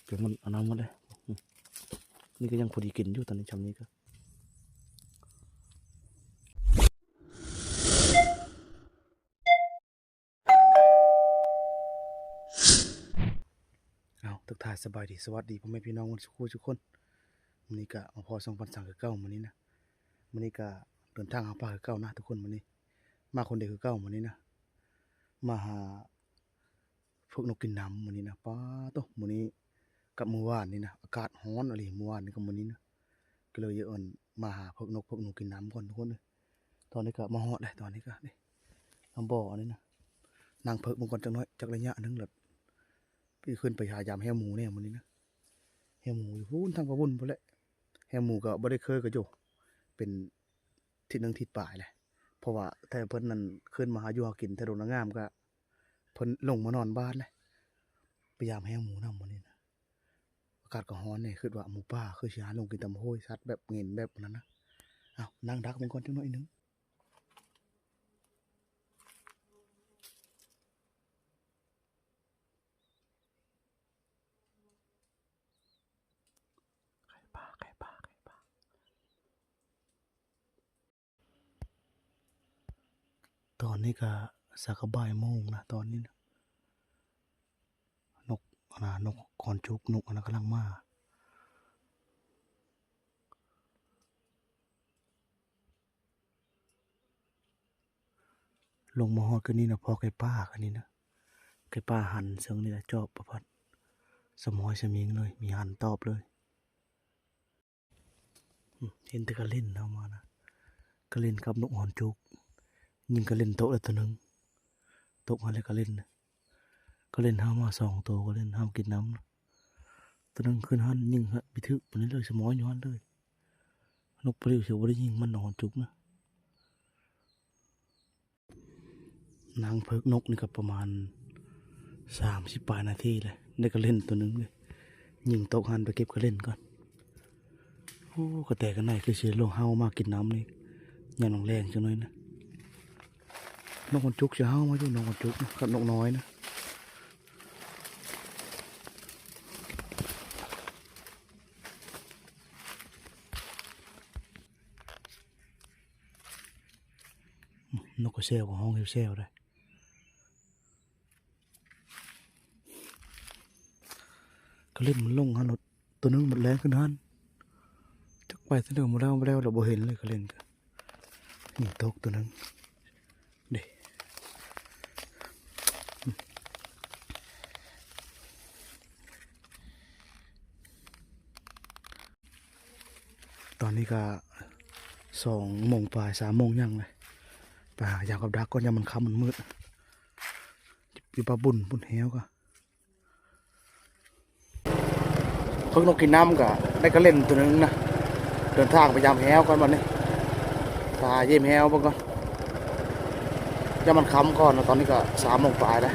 ເປັນມັນອັນນັ້ນໝົດເລີຍ. ນີ້ກໍຍັງພໍດີກິນຢູ່ ຕອນນີ້ຊ່ຳນີ້ກໍ ເອົາ ທັກທາຍສະບາຍດີ ສະຫວັດດີພໍ່ແມ່ພີ່ນ້ອງໝົດສູ່ຜູ້ສູ່ຄົນ. ມື້ນີ້ກະມາພໍ້ຊ່ອງພັນສັງຄືເກົ່າມື້ນີ້ນະ. ມື້ນີ້ກະເດີນທາງຫາປາຄືເກົ່ານະທຸກຄົນ. ມື້ນີ້ມາຄົນດຽວຄືເກົ່າມື້ນີ້ນະ ມາຫາເພິກນົກກິນນ້ຳມື້ນີ້ນະ. ປາໂຕ ມື້ນີ້ກັບມື້ວານນີ້ນະ ອາກາດຮ້ອນອີ່ຫຼີ ມື້ວານນີ້ກັບມື້ນີ້ນະ. ກໍເລີຍ ເອີ້ນ ມາຫາເພິກນົກ ເພິກໜູກິນນ້ຳກ່ອນທຸກຄົນເອີຍ. ຕອນນີ້ກໍມາຮອດແລ້ວ ຕອນນີ້ກໍນີ້ ນ້ຳບໍ່ອັນນີ້ນະ. ນັ່ງເພິກມັນກ່ອນຈັກໜ້ອຍ ຈັກໄລຍະໜຶ່ງ ແລ້ວຂຶ້ນໄປຫາຢາມແຮ້ວໝູແດ່ມື້ນີ້ນະ. ແຮ້ວໝູຢູ່ພຸ້ນ ທາງປະບຸນພຸ້ນແຫຼະ. ແຮ້ວໝູກໍບໍ່ໄດ້ເຄີຍກັນຢູ່ ເປັນທິດໜຶ່ງທິດປາຍແຫຼະ. ເພາະວ່າແຕ່ເພິ່ນນັ້ນຂຶ້ນມາຫາຢູ່ຫາກິນແຖວດົງນາງາມ ກໍເພິ່ນລົງມານອນບ້ານແຫຼະ. ໄປຢາມແຮ້ວໝູນຳມື້ນີ້ນະ. ອາກາດກໍຮ້ອນແດ່ ຄິດວ່າໝູປ່າຄືຊິຫາລົງກິນຕຳໂຫຍ ສັດແບບເຫງັນແບບນັ້ນນະ. ເອົາ ນັ່ງດັກມັນກ່ອນຈັກໜ້ອຍໜຶ່ງ. ໄກ່ປ່າ ໄກ່ປ່າ ໄກ່ປ່າ. ຕອນນີ້ກະສັກກະບ່າຍໂມງນະ ຕອນນີ້ນະ. ນົກ ອັນນະ ນົກຄອນຈຸກ ນົກອັນນະກຳລັງມາ. ລົງມາຮອດຄືນີ້ນະ ພໍ້ໄກ່ປ່າຄືນີ້ນະ. ໄກ່ປ່າຫັນເຊິ່ງນີ້ລະ ຈອບປະພັດ ສະໝອຍສະມິງເລີຍ ມີຫັນຕອບເລີຍ. ເຫັນແຕ່ກະເລັນເຮົາມານະ ກະເລັນກັບນົກຮອນຈຸກ. ຍິງກະເລັນຕົກແລ້ວໂຕໜຶ່ງ ຕົກຫັ້ນແຫຼະກະເລັນນະ. ກະເລັນເຮົາມາສອງໂຕ ກະເລັນເຮົາກິນນ້ຳ. ໂຕໜຶ່ງຂຶ້ນຫັ້ນ ຍິງຫັ້ນ ໄປຖືກປານນີ້ເລີຍ ສະໝອຍຢູ່ຫັ້ນເລີຍ. ນົກປະລິວຊິບໍ່ໄດ້ຍິງມັນ ນົກຮອນຈຸກນະ. ນັ່ງເພິກນົກນີ້ກໍປະມານສາມສິບປາຍນາທີແຫຼະ ໄດ້ກະເລັນໂຕໜຶ່ງເລີຍ. ຍິງຕົກຫັ້ນ ໄປເກັບກະເລັນກ່ອນ. ໂອ້ ກະແຕກະໄນຄືຊິລົງເຫົ່າມາກິນນ້ຳນີ້ ຍາມແລງໆ ຈັກໜ້ອຍນະ. ນົກກອນຈຸກຊິເຫົ່າມາຢູ່ ນົກກອນຈຸກນະ ກັບນົກນ້ອຍນະ. ນົກກະແຊວກໍຮ້ອງແຊວໆ ໄດ໋. ກະເລັນມັນລົງຫັ້ນໂລດ ໂຕໜຶ່ງມັນແລ່ນຂຶ້ນຫັ້ນ ຈັກໄປທາງໃດ ບໍ່ແລ້ວ ບໍ່ແລ້ວ ລະບໍ່ເຫັນເລີຍ ກະເລັນກະ. ນີ້ຕົກໂຕໜຶ່ງເດ້. ຕອນນີ້ກະສອງໂມງປາຍ ສາມໂມງຫຍັງແຫຼະ. ໄປຫາຢາມກັບດັກກ່ອນ ຍາມມັນຄ່ຳມັນມືດ ຢູ່ປ່າບຸນພຸ້ນແຮ້ວກະ. ເພິ່ງນົກກິນນ້ຳກະໄດ້ກະເລັນໂຕໜຶ່ງນະ. ເດີນທາງໄປຢາມແຮ້ວກ່ອນບັດນີ້ ໄປຢາມແຮ້ວເບິ່ງກ່ອນ. ຢ່າມັນຄ່ຳກ່ອນນະ ຕອນນີ້ກໍສາມໂມງປາຍແລ້ວ.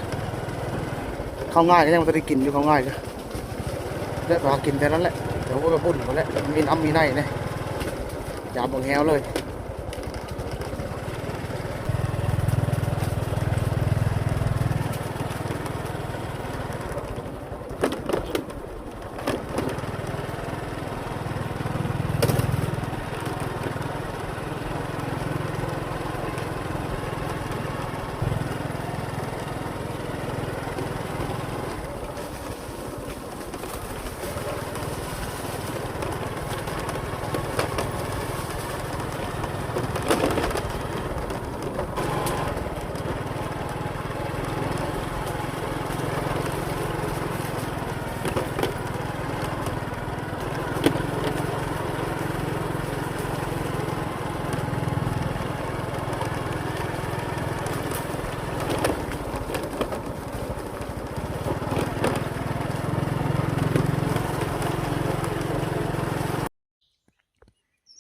ເຂົ້າງາຍກໍຍັງບໍ່ທັນໄດ້ກິນຢູ່ ເຂົ້າງາຍກໍແວະໄປຫາກິນແຕ່ນັ້ນແຫຼະ ແຖວຫ້ວຍປາບຸນພຸ້ນແຫຼະ ມັນມີນ້ຳມີໃນແດ່. ຢາມບັກແຮ້ວເລີຍ.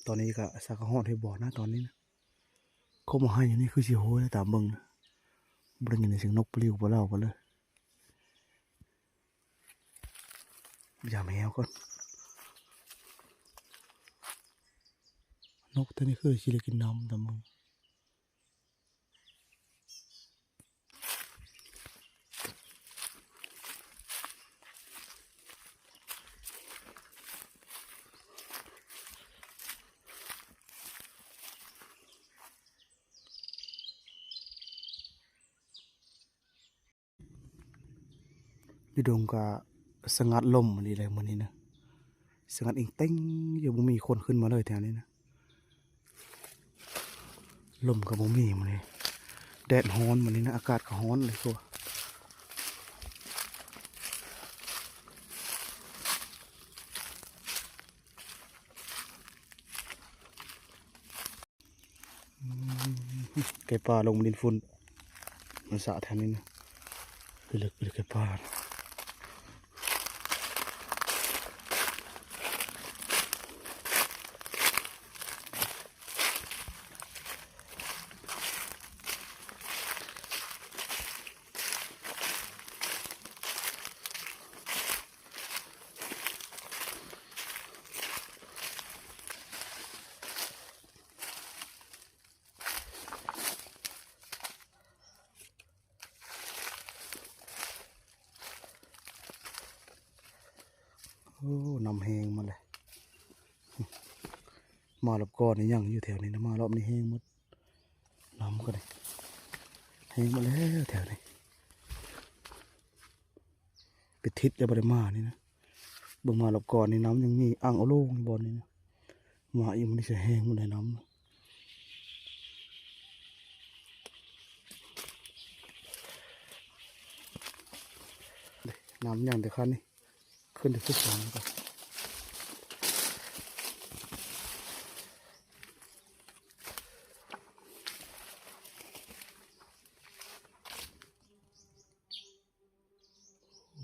ຕອນນີ້ກະສັກກະຮອດເຮັດບໍ່ນະ ຕອນນີ້ນະ. ກົກໄມ້ຢູ່ນີ້ຄືຊິໂຮຍແລ້ວ ຕາມເບິ່ງນະ ບໍ່ໄດ້ຍິນສຽງນົກປະລິວປະເຫຼົ່າກັນເລີຍ. ຢາມແຮ້ວກ່ອນ. ນົກໂຕນີ້ຄືຊິໄດ້ກິນນ້ຳ ຕາມເບິ່ງ. ໂ ຢູ່ດົງກະສະຫງັດລົມອີ່ຫຼີແຫຼະມື້ນີ້ນະ ສະຫງັດເອງເຕັງຢູ່ ບໍ່ມີຄົນຂຶ້ນມາເລີຍແຖວນີ້ນະ. ລົມກໍບໍ່ມີມື້ນີ້ ແດດຮ້ອນມື້ນີ້ນະ ອາກາດກໍຮ້ອນເລີຍຕົວະ. ອືມ ໄກ່ປ່າລົງມາຫຼິ້ນຝຸ່ນ ມັນສະແຖວນີ້ນະ ຄືເລິກ ຄືເລິກໄກ່ປ່າ. ໂອ້ ນ້ຳແຮງມາແລ້ວ ມາລອບກ່ອນນີ້ຍັງຢູ່ແຖວນີ້ນະ ມາລອບນີ້ແຮງໝົດ ນ້ຳກໍໄດ້ແຮງໝົດແລ້ວແຖວນີ້. ເປັນທິດແລ້ວບໍ່ໄດ້ມານີ້ນະ ເບິ່ງມາລອບກ່ອນນີ້ນ້ຳຍັງມີອ່າງໂອໂລ່ງຢູ່ບ່ອນນີ້ນະ ມາອີກມື້ນີ້ຊິແຮງໝົດແລ້ວນ້ຳ. ນ້ຳຍັງແຕ່ຄັນນີ້ ຂຶ້ນໄດ້ສຸດທາງກ່ອນ.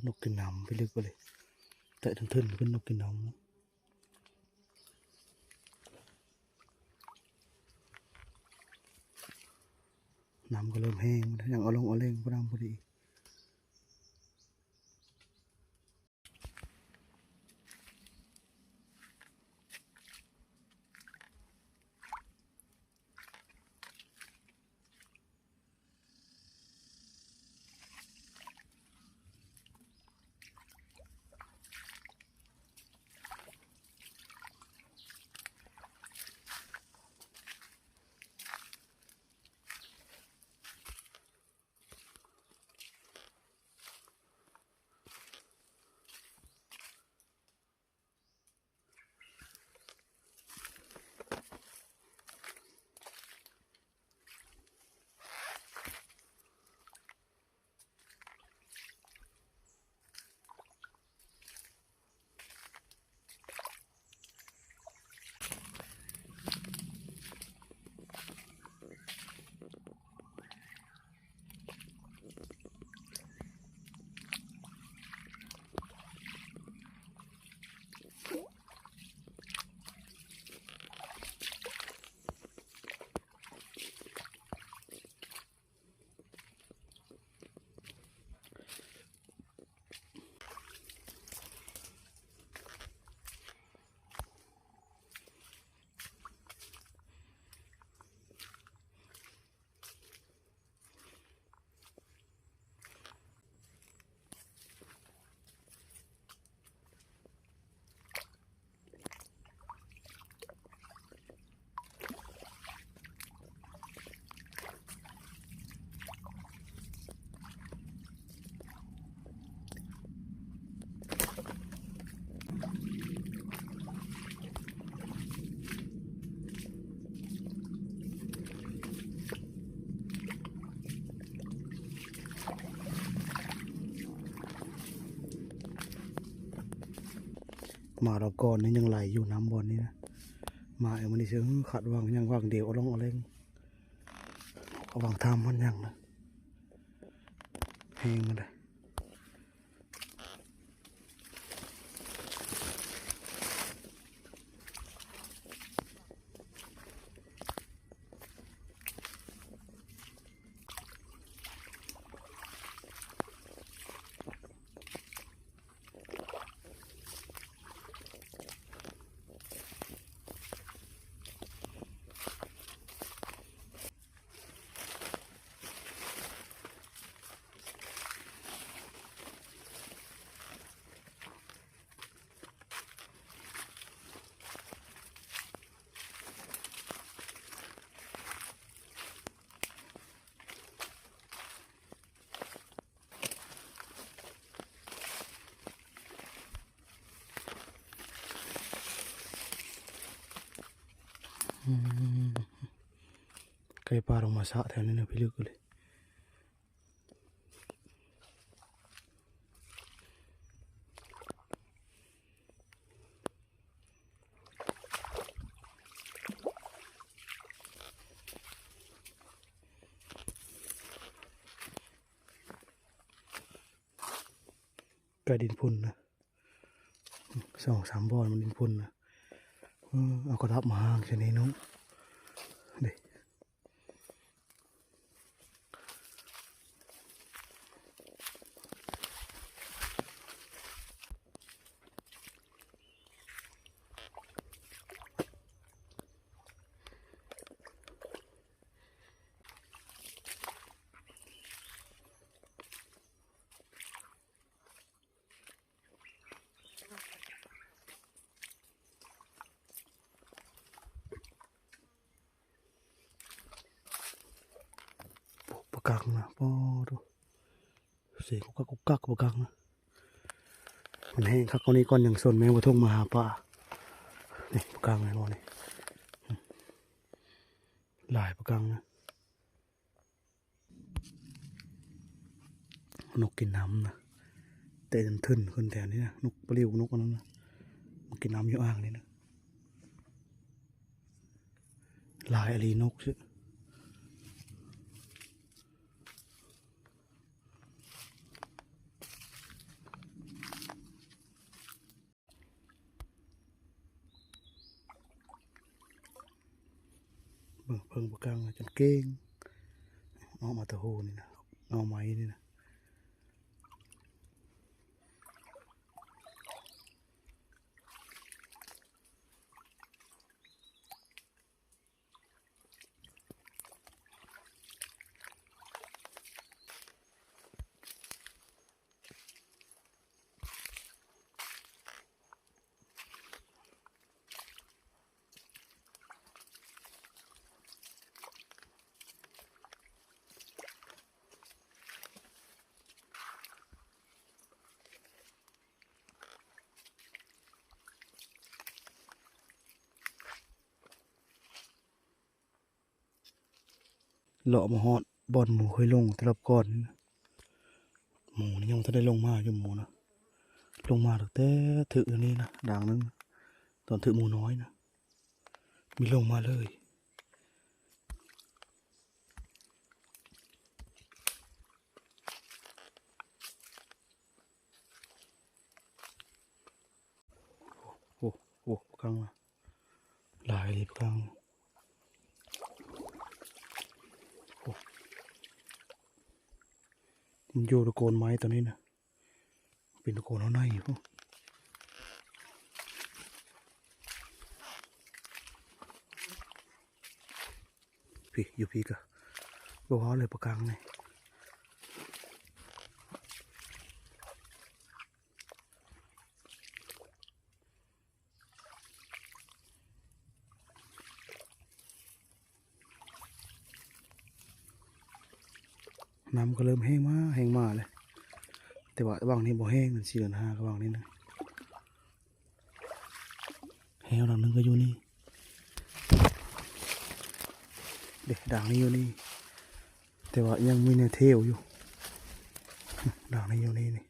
ນົກກິນນ້ຳໄປເລິກໄປເລີຍ ແຕະເທິງໆ ເປັນນົກກິນນ້ຳ. ນ້ຳກໍເລີ່ມແຮງ ຍັງເອົາລົງເອົາເລັງ ພໍນ້ຳພໍດີ. ມາລອບກ່ອນນີ້ຍັງໄຫຼຢູ່ນ້ຳບ່ອນນີ້ນະ ມາເອົາມື້ນີ້ຊິຄາດຫວັງຫຍັງຫວັງດຽວ ອະລ່ອງອະແລ່ງ ຫວັງຖາມມັນຫຍັງນະ ແຮງມັນເດ້. ໂ ໄກ່ປ່າລົງມາຊະແຖວນີ້ນະ ພິລຶກເລີຍ. ກະດິນພຸ່ນນະ ສອງສາມບ່ອນມັນດິນພຸ່ນນະ. ເອີ ເອົາກະດັບມາຫາງຊະນີ້ເນາະ ເດ້. ໂອ້ ປາກັງນະ ປາໂທ້ ສຽງກຸກກັກກຸກກັກ ປາກັງນະ. ມັນແຫ້ງຄັກກວ່ານີ້ກ່ອນ ຍັງຊົນແມງບໍ່ທົງມາຫາປາ. ນີ້ປາກັງແມ່ນບໍ່ນີ້ ຫຼາຍປາກັງນະ. ນົກກິນນ້ຳນະ ແຕ່ມັນທຶ່ນຂຶ້ນແຖວນີ້ນະ ນົກປະລິວ ນົກອັນນັ້ນນະ ມັນກິນນ້ຳຢູ່ອ່າງນີ້ນະ ຫຼາຍອີ່ຫຼີນົກຊິ. ເບິ່ງເພິ່ງປາກັງນະ ຈົນເກັ່ງ ອອກມາແຕ່ໂຮນີ້ນະ ເງົາໄມ້ນີ້ນະ. ເລາະມາຮອດບ່ອນໝູເຄີຍລົງແຕ່ລອບກ່ອນນີ້ນະ ໝູນີ້ຍັງບໍ່ທັນໄດ້ລົງມາຢູ່ ໝູນະ ລົງມາຕັ້ງແຕ່ຖືກອັນນີ້ນະ ດາງໜຶ່ງ ຕອນຖືກໝູນ້ອຍນະ ມີລົງມາເລີຍ. ໂອ້ ໂອ້ ປາກັງ ຫຼາຍເລີຍປາກັງ. ໂອ້ ມັນຢູ່ຕະໂກນໄມ້ຕົວນີ້ນະ ເປັນຕະໂກນເຮົາໃນພຸ້ນ. ພີ້ ຢູ່ພີ້ກະ ບໍ່ເວົ້າເລີຍປາກັງນີ້. ນ້ຳກະເລີ່ມແຫ້ງມາ ແຫ້ງມາແລ້ວ ແຕ່ວ່າຫວ່າງນີ້ບໍ່ແຫ້ງ ເດືອນສີ່ເດືອນຫ້າກະຫວ່າງນີ້ນະ. ແຫ້ວດາງໜຶ່ງກະຢູ່ນີ້ເດ້ ດາງນີ້ຢູ່ນີ້ ແຕ່ວ່າຍັງມີແນວເທວຢູ່ ດາງນີ້ຢູ່ນີ້ນີ້.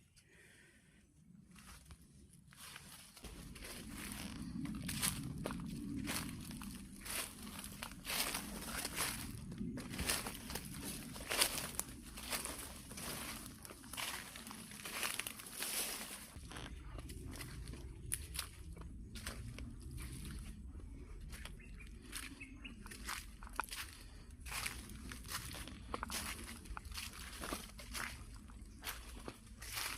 ໂ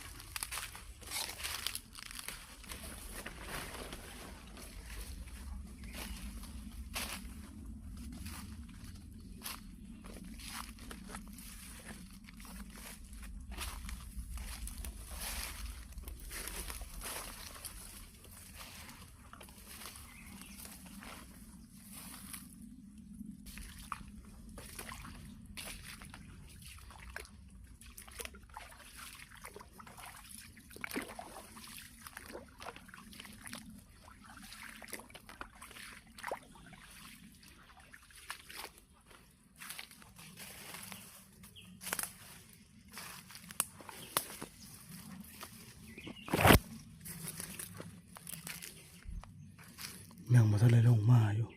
ບໍ່ທັນໄດ້ລົງມາຢູ່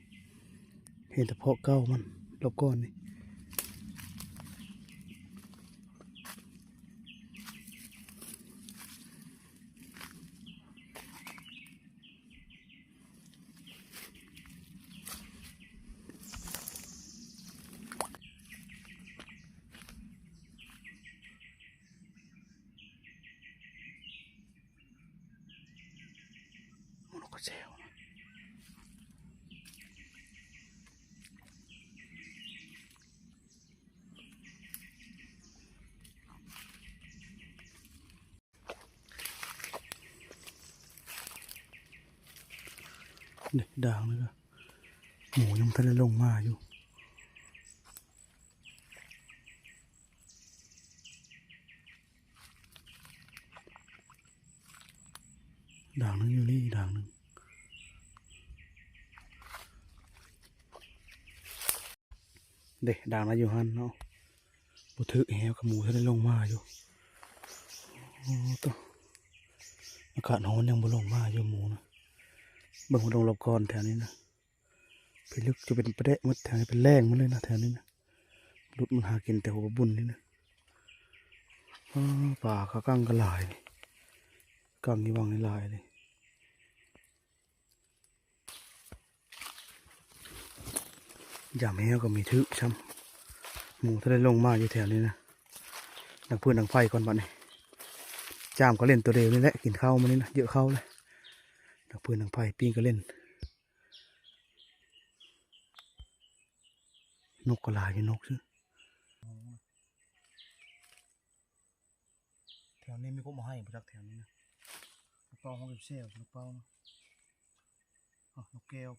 ເຫັນແຕ່ເພາະເກົ່າມັນ ລອບກ່ອນນີ້. ນີ້ ດ່າງນີ້ກະ ໝູຍັງບໍ່ທັນໄດ້ລົງມາຢູ່. ດ່າງໜຶ່ງຢູ່ນີ້ ດ່າງໜຶ່ງ ເດ້ ດ່າງລະຢູ່ຫັ້ນເນາະ. ບໍ່ຖືກແຮວ ກະໝູທັນໄດ້ລົງມາຢູ່. ໂອ້ໂຕ ອາກາດຮ້ອນຍັງບໍ່ລົງມາຢູ່ໝູນະ. ເບິ່ງຫົວດົງລອບກ່ອນແຖວນີ້ນະ ພິລຶກຈະເປັນປະແດະໝົດ ແຖວນີ້ເປັນແລ້ງໝົດເລີຍນະ ແຖວນີ້ນະ. ຫຼຸດມັນຫາກິນແຕ່ຫົວບຸນນີ້ນະ. ປາ ປາກະກັງກະຫຼາຍນີ້ ກັງຢູ່ວັງນີ້ຫຼາຍນີ້. ຢາມແຮວກະມີຖືກຊ້ຳ ໝູທັນໄດ້ລົງມາຢູ່ແຖວນີ້ນະ. ດັງຟືນດັງໄຟກ່ອນບັດນີ້. ຈ້າມກະເຫຼັ້ນໂຕດຽວນີ້ແຫຼະ ກິນເຂົ້າມື້ນີ້ນະ ເຢີະເຂົ້າແລ້ວ. ດັງຟືນດັງໄຟ ປີ້ງກະເຫຼັ້ນ. ນົກກະຫຼາຍຢູ່ ນົກຊື່ ແຖວນີ້ມີກົບມາໄຫ້ບໍ່ຈັກ ແຖວນີ້ນະ. ນົກເປົ້າຮ້ອງແຊວໆ ນົກເປົ້ານະ. ເອົາ ນົກແກ້ວ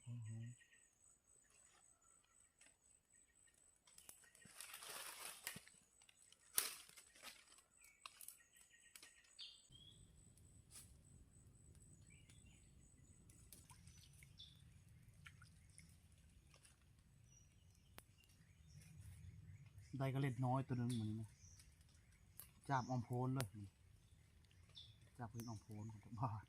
ໄດ້ກະເລັດນ້ອຍໂຕໜຶ່ງມື້ນີ້ນະ. ຈາບອ້ອມໂພນເລີຍ ຈາບເພິ່ນອ້ອມໂພນຂອງເຈົ້າບ້ານ.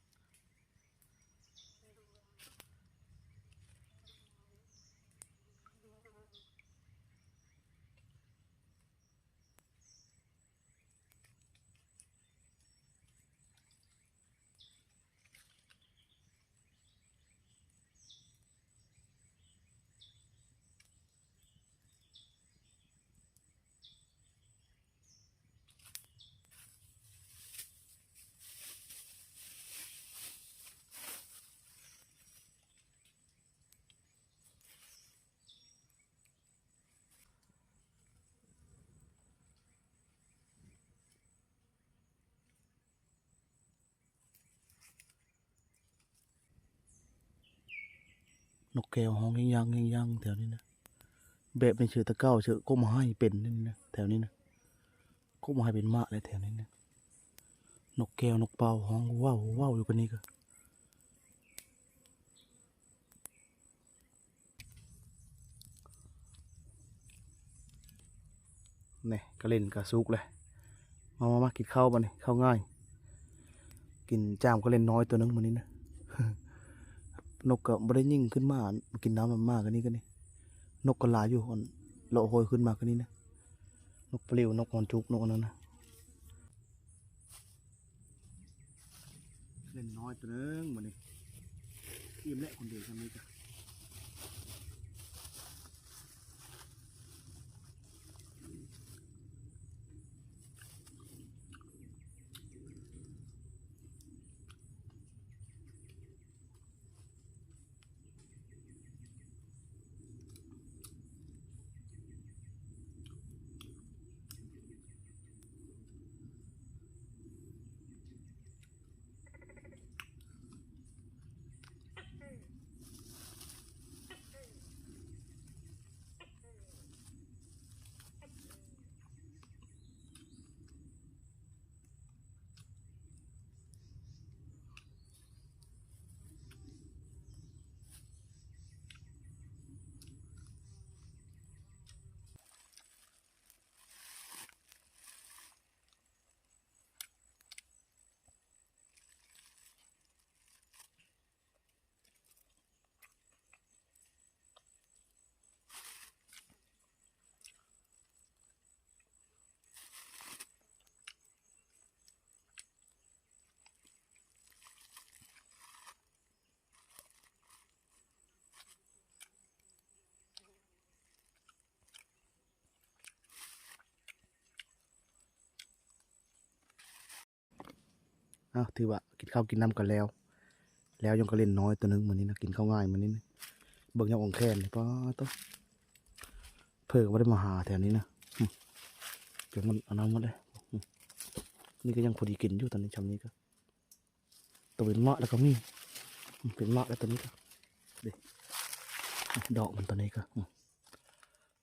ນົກແກ້ວຮ້ອງແຮງຍັງແຮງຍັງແຖວນີ້ນະ. ແບບນີ້ເຊີຕະເກົ້າ ເຊີກົບມາໄຫ້ເປັນນີ້ນະ ແຖວນີ້ນະ. ກົບມາໄຫ້ເປັນໝາກແລ້ວແຖວນີ້ນະ. ນົກແກ້ວ ນົກເປົ້າ ຮ້ອງວ້າວໆ ຢູ່ກັນນີ້ກະ. ນີ້ກະເຫຼັ້ນກະສຸກແລ້ວ. ມາ ມາ ມາ ກິນເຂົ້າບັດນີ້ ເຂົ້າງ່າຍ. ກິນຈ້າມກະເຫຼັ້ນນ້ອຍໂຕໜຶ່ງມື້ນີ້ນະ. ນົກກະບໍ່ໄດ້ຍິງຂຶ້ນມາ ກິນນ້ຳມາກະນີ້ກະນີ້. ນົກກະຫຼາຍຢູ່ ອັນ ເລາະໂຫຍຂຶ້ນມາກະນີ້ນະ. ນົກປະລິວ ນົກຫອນຈຸກ ນົກອັນນັ້ນນະ. ເຫຼັ້ນນ້ອຍໂຕໜຶ່ງມື້ນີ້. ອີ່ມແຫຼະ ຄົນດຽວຊ່ຳນີ້ກະ. ອືມ ເອົາ ຖືວ່າກິນເຂົ້າກິນນ້ຳກັນແລ້ວ ແລ້ວຍັງກະເຫຼັ້ນນ້ອຍໂຕໜຶ່ງມື້ນີ້ນະ ກິນເຂົ້າງ່າຍມື້ນີ້ນະ. ເບິ່ງຍາມອອງແຂນນີ້ ປາດໂທ້ ເຜີກໍບໍ່ໄດ້ມາຫາແຖວນີ້ນະ. ອື ຈົນມັນອັນນັ້ນໝົດເລີຍ. ອື ນີ້ກໍຍັງພໍດີກິນຢູ່ຕອນນີ້ ຊ່ຳນີ້ກໍ ໂຕເປັນໝາກແລ້ວກໍມີ ອື ເປັນໝາກແລ້ວຕອນນີ້ກໍ ເດ້ ດອກມັນຕອນນີ້ກໍ ອື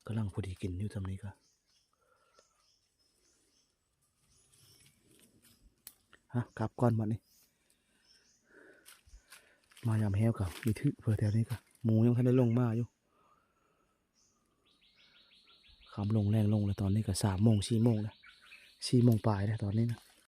ກຳລັງພໍດີກິນຢູ່ຊ່ຳນີ້ກໍ. ຮະ ກັບກ່ອນບັດນີ້ ມາຍາມແຮງກໍມີຖືກເພິ່ນແຖວນີ້ກໍ ໝູຍັງບໍ່ທັນໄດ້ລົງມາຢູ່. ຄ່ຳລົງແລງລົງແລ້ວ ຕອນນີ້ກໍສາມໂມງ ສີ່ໂມງແລ້ວ ສີ່ໂມງປາຍແລ້ວຕອນນີ້ນະ.